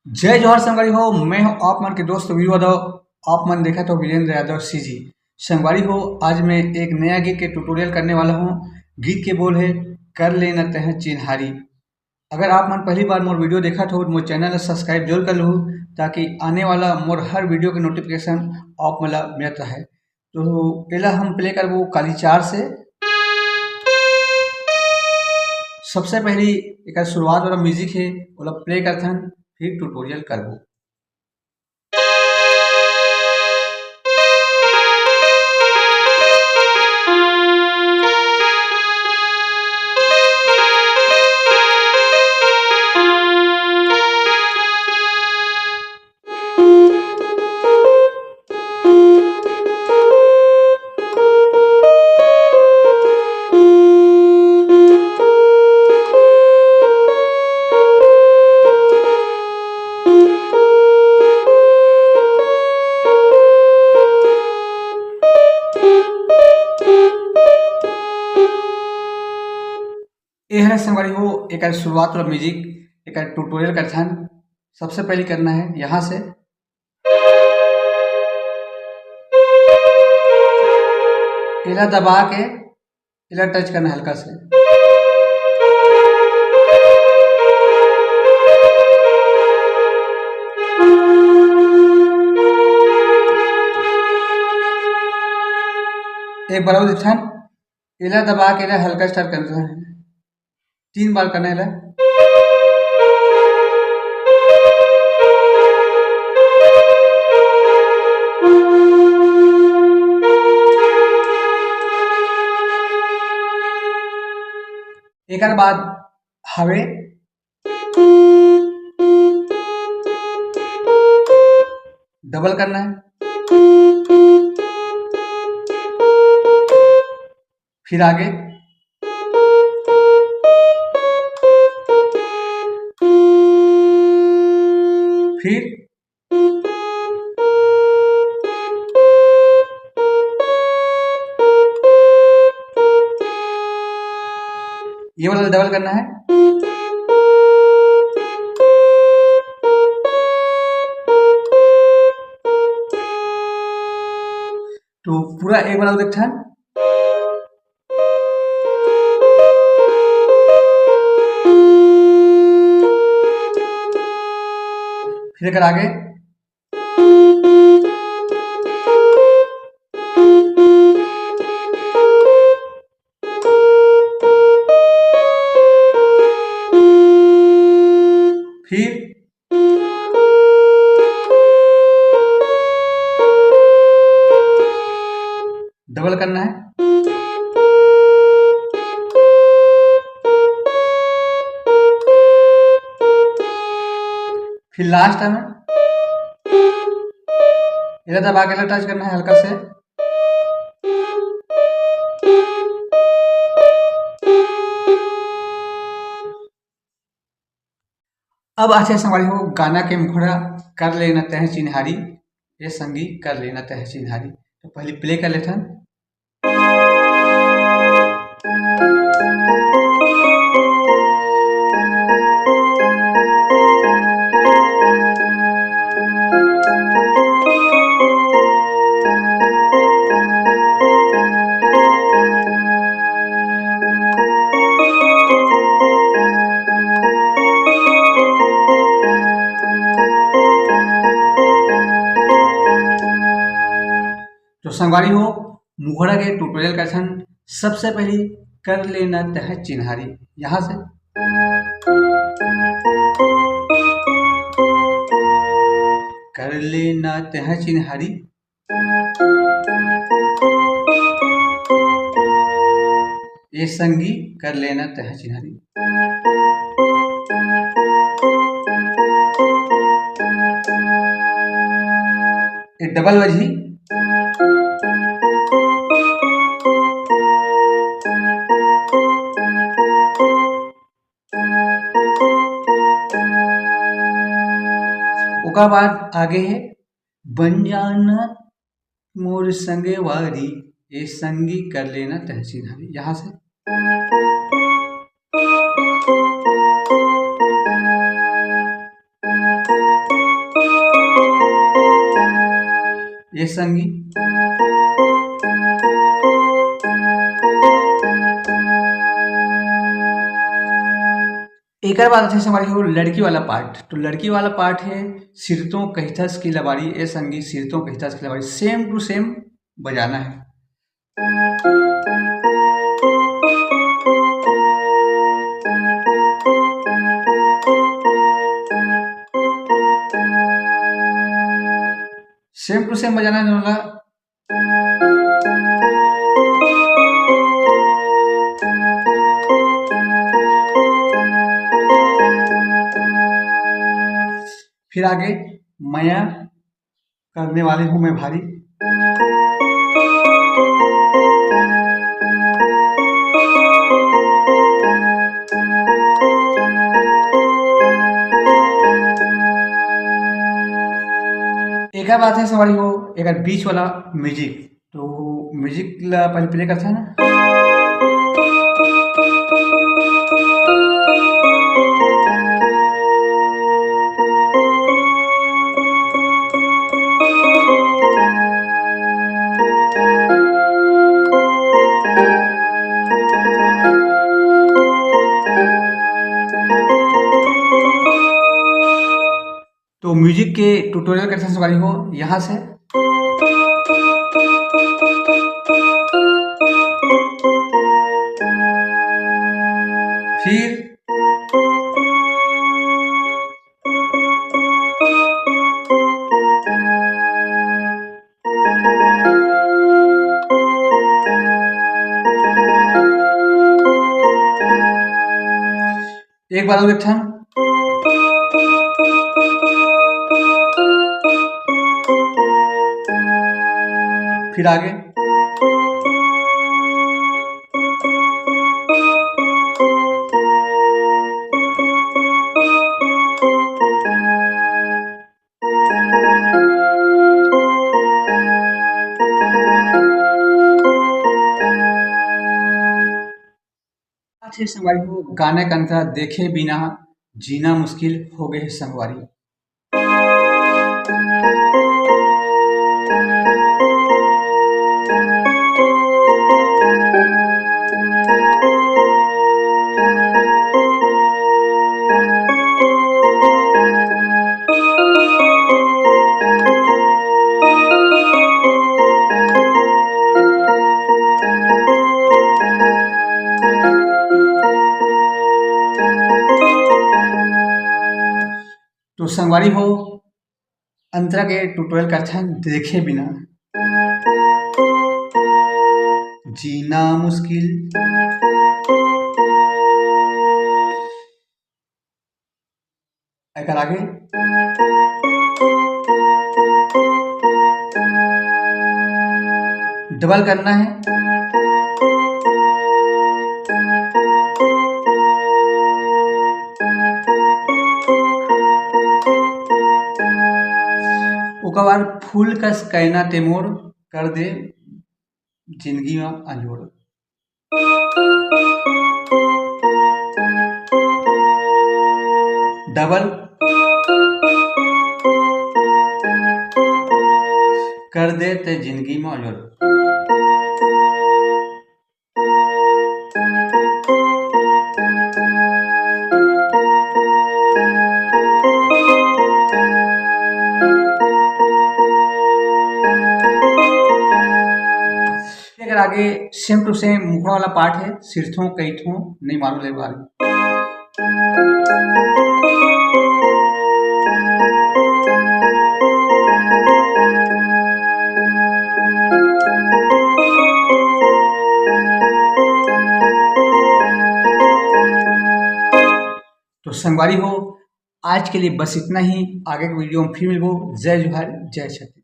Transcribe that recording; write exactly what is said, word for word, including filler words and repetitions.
जय जोहार संगवारी हो, मैं हूं आप मन के दोस्त वीरू यादव। आप मन देखत हो वीरेंद्र यादव सीजी। संगवारी हो, आज मैं एक नया गीत के ट्यूटोरियल करने वाला हूं। गीत के बोल है, कर लेना तह चिन्हारी। अगर आप मन पहली बार मोर वीडियो देखत हो, मोर चैनल ला सब्सक्राइब जरूर कर लहू, ताकि आने वाला मोर हर वीडियो के नोटिफिकेशन आप मन ला मिलत रहे। तो एला हम प्ले करबो काली चार से। सबसे पहली एकर शुरुआत वाला म्यूजिक है, ओला प्ले करथन, फिर ट्यूटोरियल करबो। ए हरे संगवारी हो, एकर शुरुआत वाला म्यूजिक, एकर ट्यूटोरियल करथन। सबसे पहले करना है यहाँ से, एला दबा के एला टच करना है हल्का से। एक बार और ध्यान, एला दबा के एला हल्का स्टार्ट करना है, तीन बार करना है एला। एकर बाद हवे डबल करना है, फिर आगे, फिर ये वाला डबल करना है। तो पूरा एक बार और देखते हैं। फिर एकर आगे। फिर डबल करना है। फिर लास्ट में एला दबा के एला टच करना है हल्का से। अब आथे संगवारी हो गाना के मुखड़ा, कर लेना तह चिन्हारी, ए संगी कर लेना तह चिन्हारी। तो पहले प्ले कर लेथन। तो संगवारी हो, मुखड़ा के ट्यूटोरियल करथन। सबसे पहली कर लेना तह चिन्हारी, यहाँ से कर लेना तह चिन्हारी, ए संगी कर लेना तह चिन्हारी। ए डबल बजही। ओकर बाद आगे है बन जाना मोर संगवारी, ए संगी कर लेना तह चिन्हारी। यहाँ से ये संगी। एकर बाद आथे संगवारी हो लड़की वाला पार्ट। तो लड़की वाला पार्ट है सिरतों कहिथस की लबारी, ए संगी सिरतों कहिथस की लबारी, सेम टू सेम बजाना है। सेम टू सेम बजाना है दोनों ला। फिर आगे मया करने वाले हूँ मैं भारी। एकर बाद है संगवारी हो, एकर बीच वाला म्यूजिक। तो म्यूजिक ला पहले प्ले करते हैं ना। तो म्यूजिक के ट्यूटोरियल करते हैं संगवारी हो यहाँ से। फिर एक बार और एक ठन। फिर आगे। अच्छा संगवारी हो, गाना के अंतरा देखे बिना जीना मुश्किल हो गए है संगवारी। तो संगवारी हो, अंतरा के ट्यूटोरियल करथन देखे बिना जीना मुश्किल। एकर आगे डबल करना है। ओकर बाद फूल कस कैना ते मोर कर दे जिंदगी में अंजोर। डबल कर दे ते जिंदगी में अंजोर। अगर आगे सेम टू सेम मुखड़ा वाला पार्ट है, सिरथों कईथों नहीं मालूम ले वाली। तो संगवारी हो, आज के लिए बस इतना ही। आगे के वीडियो में फिर मिलबो। जय जोहार, जय छत्तीसगढ़।